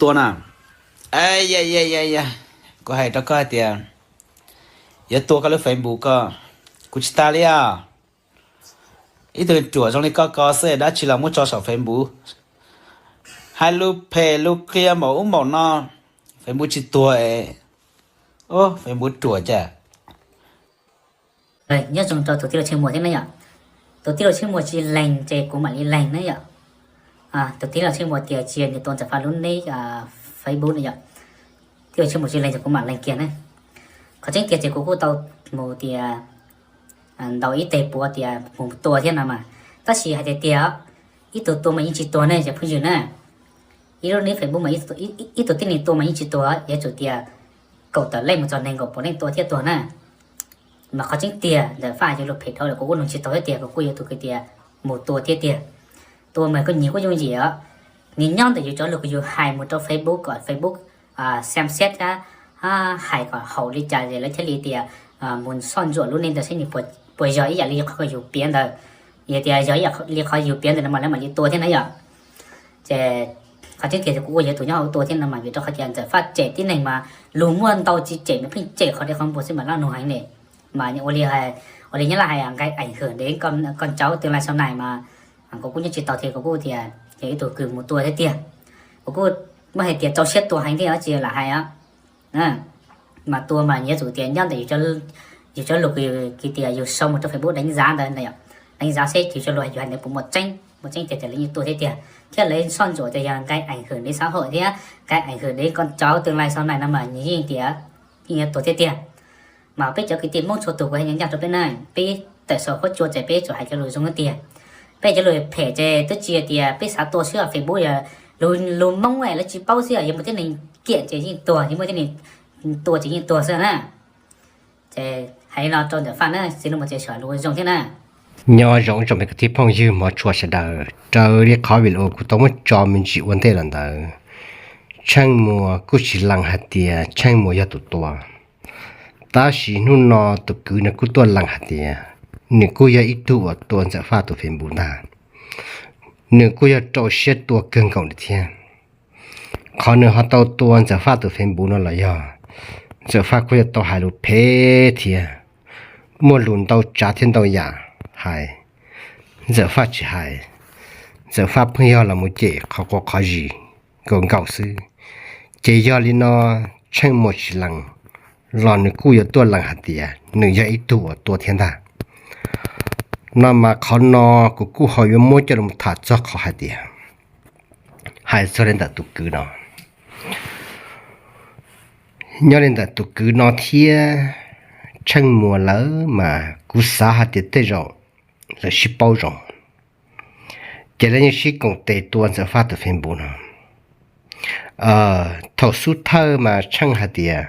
tua na. Ya ya ya ya, kuv hais rau koj hais tias yuav tua koj lub Facebook ko, kuv tsis tas li os. Ib tug ruam zoo li koj ko xwb dab tsi los muab tso saum Facebook, hais lus phem lus qhia npaum ub npaum no, Facebook tsis tuag. Facebook ruam cas. Nyob zoo rau tus tij laug Tsheej Muas thiab na yom. Tus tij laug Tsheej Muas tsis lees ces kuv mam li lees na yom. Tus tij laug Tsheej Muas tias tsis yog nws tua Ntxawm Faj lub nick Facebook na yom. Tij laug Tsheej Muas tsis lees ces kuv mam lees kiag na. Qhov tseeb tiag ces kuv kuj tau mus tias ntaus ib teg puav tias mus tua thiab no mas, tab sis hais tiag tiag, ib tug tua mas yeej tsis tuag ne cov phooj ywg na. Ib lub nick Facebook mas ib tug tib neeg tua mas yeej tsis tuag, yuav tsum tias kaum tawm leej mus txog nees nkaum puas leej tua thiaj tuag na. Mas qhov tseeb tiag Ntxawm Faj yog lus phem dhau lawm, kuv kuj nug tsis tau thiab tiag, kuv kuj yuav tus kwv tias mus tua thiab tiag. Tua mas kuj nyias kuj yooj yim os. Nws nyob ntawm yus cov lus kws yus hais mus rau Facebook kom Facebook xem xét thiab hais kom haum li cas es lawv thiaj li tias mus soj ntsuam lub neej ntawd saib nws puas yog ib yam li qhov yus piav ntawd. Yog tias yog li qhov yus piav ntawd no mas lawv mam li tua thiab na yom. Ces qhov tseeb tiag kuv kuj yuav tus nyob hauv tua thiab no mas vim rau qhov tias Ntxawm Faj cem tib neeg mas lus muaj ntau tsis cem, nws pheej cem qhov deb qhov npua xwb mas laj nug heev li. Mas ua li, ua li Nyab Laj hais nqaij ảnh hưởng đến con cháu tương lai sau này mas kuv kuj nyob tsis tau thiab kuv kuj tias yog ib tug kws mus tua thiab tiag. Kuv kuj muaj hais tias rau siab tua heev thiab tsis lam hais os. Mas tua mas yuav tsum tias nyob ntawm yus cov lus kws tias yus sau mus rau Facebook đánh giá ntawd, đánh giá seb yus cov lus yus hais ntawd puas muaj tseeb, muaj tseeb tiag ces lawv yeej tua thiab tiag, thiab lawv soj ntsuam tias yog nqaij ảnh hưởng đến xã hội thiab nqaij ảnh hưởng đến con cháu tương lai sau này no mas nws yeej tias yeej yuav tua thiab tiag. Mas peb cov kwv tij Hmoob txhua tus kuv hais ncaj ncaj rau peb na, peb tawm saum huab cua ces peb tsum hais cov lus zoo thiab tiag. Peb cov lus phem ces twb tsis yog tias peb xav tua xwb, Facebook yog lus Hmoob lawv tsis paub xwb, yog muaj tib neeg kiam ces yeej tuag, yog muaj tib neeg tua ces yeej tuag xwb na. Ces hais li no rau Ntxawm Faj na, txiv lus mas ces xyuas lus zoo thiab na. Nyob zoo ib tsoom me kwv tij phooj ywg hmov tshua sawv daws, raws li qhov video kuv tau muab tso me ntsis ua ntej los ntawd, Tsheej Muas kuj tsis lees hais tias Tsheej Muas yog tus tua. Tab sis hnub no tus kwv nws kuj tuaj lees hais tias nws kuj yog ib tug uas tua Ntxawm Faj tus Facebook ntag. Nws kuj yog rau siab tua kawg nkaus li thiab. Qhov nws ho tau tua Ntxawm Faj tus Facebook no los yog Ntxawm Faj kuj yog tau hais lus phem thiab, muaj lus ntau tsav thiab ntau yam hais. Ntxawm Faj tsis hais, Ntxawm Faj pheej yog los mus cem qhov quav qhov zis nkaus nkaus xwb. Ces yog li no Tsheej Muas tsis lees los nws kuj yuav tuaj lees hais tias nws yog ib tug uas tua thiab ntag. No mas qhov no kuv kuj ho yuav muab coj los tham txog qhov hais tias, hais txog li ntawm tus kwv no. Nyob li ntawm tus kwv no thiab Tsheej Muas lawv mas kuv xav hais tias tej zaum lawv sib paub zoo, ces lawv yeej sib koom tes tua Ntxawm Faj tus Facebook no. Thaum xub thawj mas Tsheej hais tias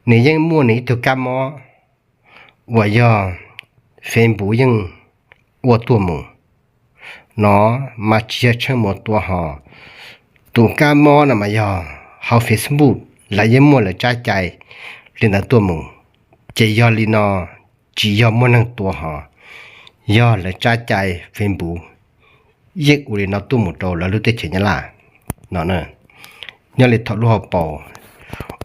nws yeej muaj nws ib tug kab mob uas yog Facebook yeej ua tuaj mus no, mas tsis yog Tsheej Muas tua hos. Tus kab mob no mas yog hauv Facebook lawv yeej muaj lawv tsab cai li ntawd tuaj mus, ces yog li no tsis yog muaj neeg tua hos, yog lawv tsab cai Facebook yeej ua li no tuaj mus rau lawv lub teb chaws Nyab Laj no. Nyob li thaum lub hauv paus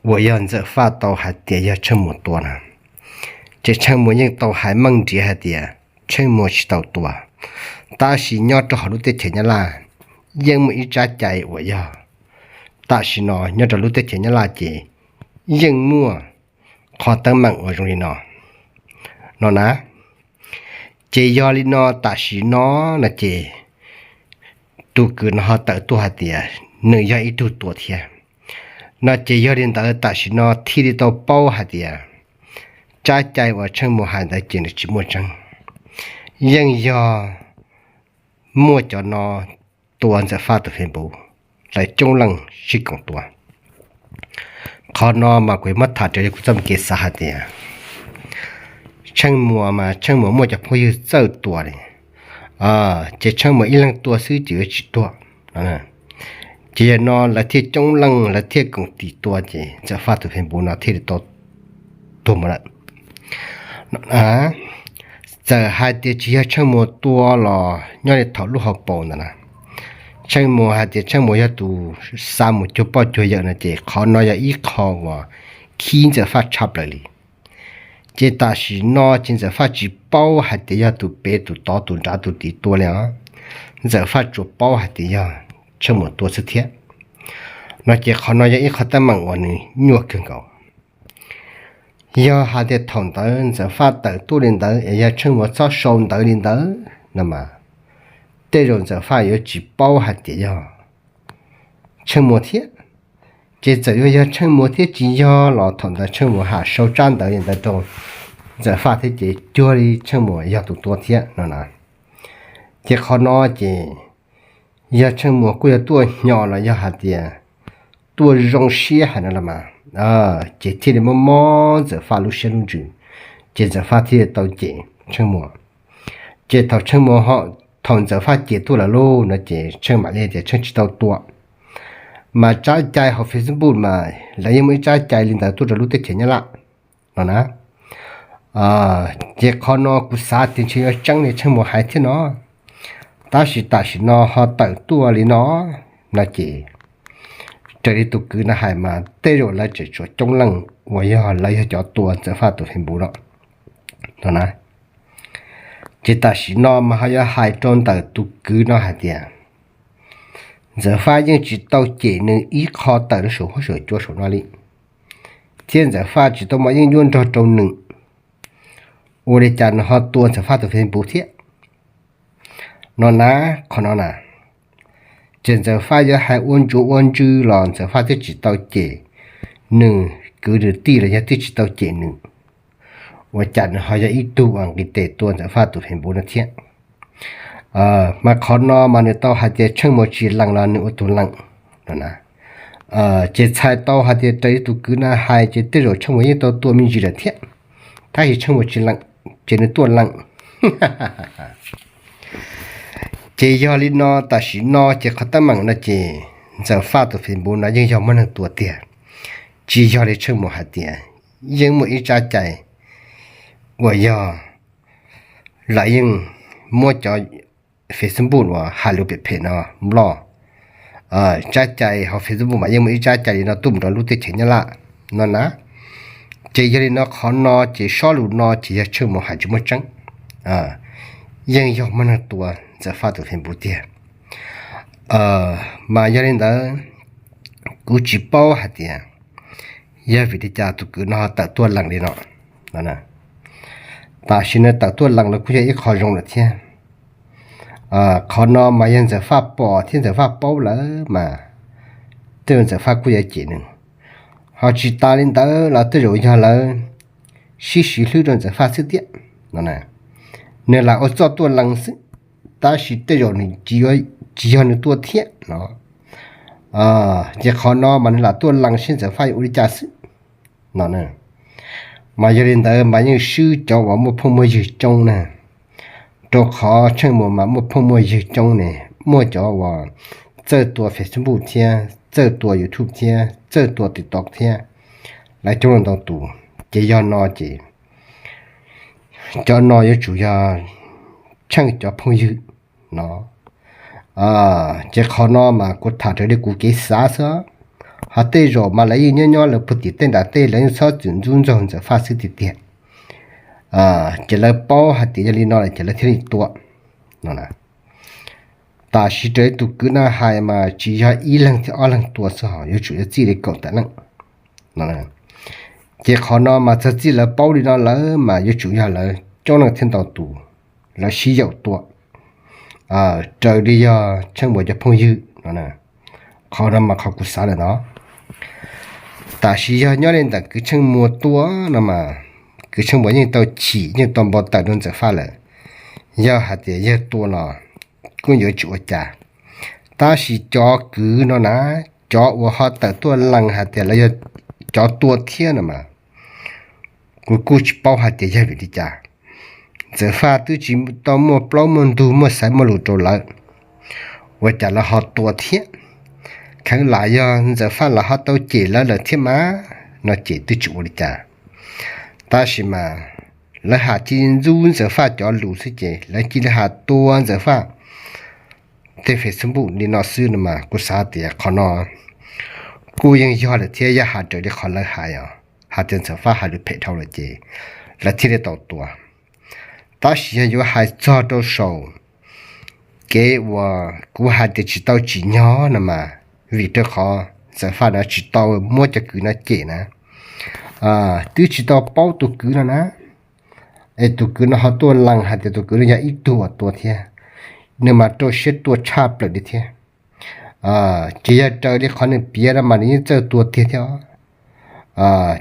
uas yog Ntxawm Faj tau hais tias yog Tsheej Muas tua na, ces Tsheej Muas yeej tau hais meej nrhiav hais tias Tsheej Muas tsis tau tua. Tab sis nyob rau hauv lub teb chaws Nyab Laj yeej muaj ib tsab cai uas yog, tam sim no nyob rau lub teb chaws Nyab Laj ces yeej muaj qhov teeb meem uas zoo li no no na. Ces yog li no tam sim no no ces tus kwv no ho tawm tuaj hais tias nws yog ib tug tua thiab no, ces yog li ntawd tam sim no thiaj li tau paub hais tias tsab cai uas Tsheej Muas hais ntawd ces nws tsis muaj tseeb, yeej yog muaj cov no tua Ntxawm Faj tus Facebook, lawv coob leej sib koom tua. Qhov no mas kuv yuav muab tham raws li kuv txoj me kev xav hais tias Tsheej Muas mas Tsheej Muas muaj cov phooj ywg txawj tua li, ces Tsheej Muas ib leeg tua xwb ces yuav tsis tuag. Ces yog no lawv thiaj coob leej lawv thiaj koom tis tua ces Ntxawm Faj tus Facebook no thiaj li tau tuag mus lawm. Txawm hais tias tsis yog Tsheej Muas tua los nyob li thaum lub hauv paus ntawd na, Tsheej Muas hais tias Tsheej Muas yog tus xa mus cuag poj cuag yawm no ces qhov no yog ib qho uas khib Ntxawm Faj tshaj plaws li. Ces tam sim no ces Ntxawm Faj tsis paub hais tias yog tus pem tus tod tus nrad tus tid tua li os. Ntxawm Faj tsuas paub hais tias yog Tsheej Muas tua xwb thiab. No ces qhov no yog ib qho teeb meem uas nws nyuaj kawg nkaus. Yog hais tias thaum ntawd Ntxawm Faj tawm tuaj li ntawd es yog Tsheej Muas txhob sau ntawv li ntawd no mas, tej zaum Ntxawm Faj yuav tsis paub hais tias yog Tsheej Muas thiab. Ces txawm yuav yog Tsheej Muas thiab tsis yog los thaum ntawd Tsheej Muas ham sau tsab ntawv li ntawd rau Ntxawm Faj thiab ces cuag li Tsheej Muas yog tus tua thiab no na. Ces qhov no ces yog Tsheej Muas kuj yog tuaj hnyo los yog hais tias tuaj zoo siab hais no los mas, ces thiaj li mob mob Ntxawm Faj lub siab lub ntsws, ces Ntxawm Faj thiaj li tau cem Tsheej Muas. Ces thaum Tsheej Muas ho, thaum Ntxawm Faj cem tuaj lawm lauj no ces Tsheej mam li tias Tsheej tsis tau tua. Mas tsab cai hauv Facebook mas lawv yeej muaj ib tsab cai li ntawd tuaj rau lub teb chaws Nyab Laj no na. Ces qhov no kuv xav tias ntshe yuav tseeb li Tsheej Muas hais thiab no, tab sis tam sim no ho tawm tuaj li no, no ces raws li tus kwv no hais mas tej zaum lawv tseem tshuav coob leej uas yog lawv yog cov tua Ntxawm Faj tus Facebook no, no na. Ces tam sim no mas ho yuav hais rau ntawm tus kwv no hais tias Ntxawm Faj yeej tsis tau cem nws ib qho tawm rau saum huab saum cua saum no li, thiab Ntxawm Faj tsis tau muaj yeeb ncuab nrog rau nws, ua li cas nws ho tua Ntxawm Faj tus Facebook thiab no na. Qhov no na, ces Ntxawm Faj yuav hais ua ntsuav ua ntsws los Ntxawm Faj twb tsis tau cem nws kwv nws tij los yog twb tsis tau cem nws, ua cas nws ho yog ib tug uas nqis tes tua Ntxawm Faj tus Facebook no thiab. Mas qhov no mas nws tau hais tias Tsheej Muas tsis lees los nws ua tus lees no na. Ces txhais tau hais tias raws li tus kwv no hais ces tej zaum Tsheej Muas yeej tau tua me ntsis lawm thiab, tab sis Tsheej Muas tsis lees, ces nws tuaj lees. Ces yog li no tam sim no ces qhov teeb meem no ces Ntxawm Faj tus Facebook no yeej yog muaj neeg tua tiag, tsis yog li Tsheej Muas hais tias. Yeej muaj ib tsab cai uas yog lawv yeej muab cov Facebook uas hais lus phem phem no nplog. Tsab cai hauv Facebook mas yeej muaj ib tsab cai li no tuaj mus rau lub teb chaws Nyab Laj no na. Ces yog li no qhov no ces sob lus no ces yog Tsheej Muas hais tsis muaj tseeb, yeej yog muaj neeg tua Ntxawm Faj tus Facebook tiag. Mas yog li ntawd kuv tsis paub hais tias yog vim li cas tus kwv no tawm tuaj lees li no. Tam sim no tawm tuaj lees los kuj yog ib qho zoo lawm thiab. Qhov no mas yog Ntxawm Faj pom thiab Ntxawm Faj paub lawm mas tej zaum Ntxawm Faj kuj yuav cem nws. Ho tsis tas li ntawd los tej zaum yog lawv sib siv hlwb rau Ntxawm Faj xwb tiag no. Nws lam ua txuj tuaj lees xwb, tab sis tej zaum nws tsis yog nws tua thiab no. Ces qhov no mas nws lam tuaj lees seb Ntxawm Faj yuav ua li cas xwb no. Mas yog li ntawd mas yeej swb cov uas muaj phooj muaj ywg coob na, rau qhov Tsheej Muas mas muaj phooj muaj ywg coob ne, muaj cov uas txawj tua Facebook thiab txawj tua YouTube thiab txawj tua TikTok thiab, lawv coob leej ntau tus. Ces yog no ces cov no yuav tsum yog Tsheej cov phooj ywg no. Ces qhov no mas kuv tham raws li kuv kev xav xwb, ho tej zaum mas lawv yeej nyob nyob lawv puag tim tej nram tej lawv yeej txhob txwm ntxub ntxaug Ntxawm Faj xwb tiag tiag. Ces lawv paub hais tias yog li no lawm ces lawv thiaj li tua no. Tam sim raws li tus kwv no hais mas tsis yog ib leeg thiab ob leeg tua xwb ho yuav tsum yog txij li kaum tawm leej no. Ces qhov no mas txog txij lawv paub li no lawm mas yuav tsum yog lawv coob leej thiab ntau tus, lawv sib yaum tua raws li yog Tsheej Muas cov phooj ywg no. Qhov no mas qhov kuv xav lawm no. Tam sim yog nyob li ntawm kwv Tsheej Muas tua no mas, kwv Tsheej Muas yeej tau chim yeej tau npau taws rau Ntxawm Faj lawm. Yog hais tias yawg tua los kuj yuav tsis ua cas, tab sis cov kwv no na, cov uas ho tawm tuaj lees hais tias lawv yog cov tua thiab no mas, kuv kuj tsis paub hais tias yog vim li cas. Ntxawm Faj twb tsis tau muaj plaub muaj ntug muaj xaiv muaj lus rau lawv, ua cas lawv ho tua thiab? Kheev lam yog Ntxawm Faj los ho tau cem lawv lawm thiab mas no ces twb tsis ua li cas. Tab sis mas lawv ham cia li ntxub Ntxawm Faj cov lus xwb ces lawv cia li ham tua Ntxawm Faj tej Facebook li no xwb no mas kuv xav tias qhov no kuj yeej yog lawm thiab, yog hais raws li qhov lawv hais os, hais tias Ntxawm Faj hais lus phem dhau lawm ces lawv thiaj li tau tua. Tab sis yog yuav hais txog rau saum kev uas kuv hais tias tsis tau tsim nyog no mas, vim rau qhov Ntxawm Faj no tsis tau muab cov kwv no cem na, twb tsis tau paub tus kwv no na, es tus kwv no ho tuaj lees hais tias tus kwv no yog ib tug uas tua thiab, nws mas rau siab tua tshaj plaws li thiab. Ces yog raws li qhov nws piav no mas nws yeej txawj tua tiag thiab.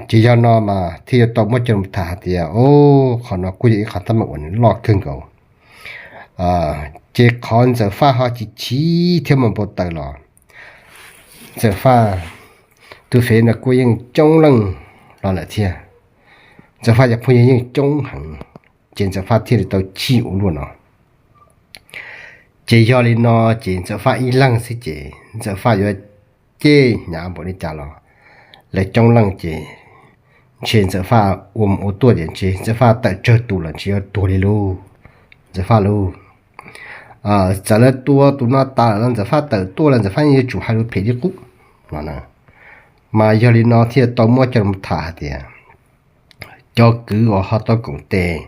Ces yog no mas thiaj yuav tau muab coj los tham hais tias, o, qhov no kuj yog ib qhov teeb meem uas nws loj kawg nkaus. Ces qhov Ntxawm Faj ho chim chim thiab mus npau taws los, Ntxawm Faj tus fev no kuj yeej coob leej los lawm thiab. Ntxawm Faj cov phooj ywg yeej coob heev, ces Ntxawm Faj thiaj li tau chim ua luaj no. Ces yog li no ces Ntxawm Faj ib leeg xwb ces Ntxawm Faj yuav cem hnyav npaum li cas los lawv coob leej ces ntshe Ntxawm Faj ua mus ua tuaj ces ntshe Ntxawm Faj tawm tsawg tus los ntshe yuav tuag li lauj. Ntxawm Faj lauj, txawm lawv tua tus no tas lawm los Ntxawm Faj tawm tuaj los Ntxawm Faj yeej yuav tsum hais lus phem li qub no na. Mas yog li no thiaj tau muab coj los tham hais tias cov kwv uas ho tau koom tes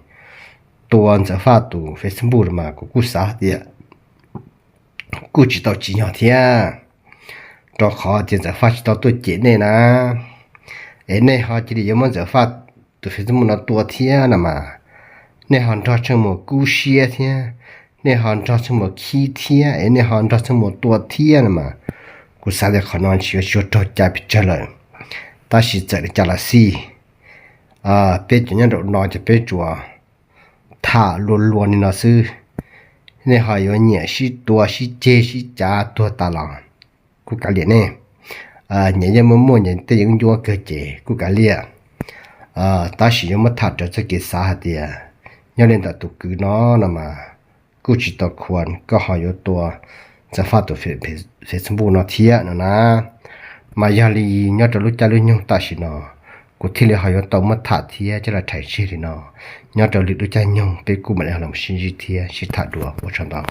tua Ntxawm Faj tus Facebook no mas kuv kuj xav hais tias kuj tsis tau tsim nyog thiab, rau qhov tias Ntxawm Faj tsis tau tuaj cem nej na, es nej ho cia li yuav muab Ntxawm Faj tus Facebook no tua thiab no mas, nej ho nrog Tsheej Muas kub siab thiab, nej ho nrog Tsheej Muas khib thiab, es nej ho nrog Tsheej Muas tua thiab no mas, kuv xav tias qhov no tsis yuav tsis raug cai pes tsawg lawm. Tab sis txawm li cas los xij, peb cov nyob nraum no ces peb tsuas tham luag luag li no xwb, nej ho yuav nyiam sib tua sib ceg sib cav tuag tas los kuj kav liam nej. Nyias yeej muaj muaj nyias tej yeeb ncuab kawg ces kuj kav liam. Tab sis yuav muab tham raws txoj kev xav hais tias nyob li ntawm tus kwv no no mas kuj tsis tau khuam koj ho yuav tua Ntxawm Faj tus Facebook no thiab no na. Mas yog li nyob rau lub caij lub nyoog tam sim no kuv thiaj li ho yuav tau muab tham thiab coj los rhais tseg li no. Nyob rau lwm lub caij nyoog peb kuj mam li ho los sib ntsib thiab sib tham dua, ua tsaug ntau.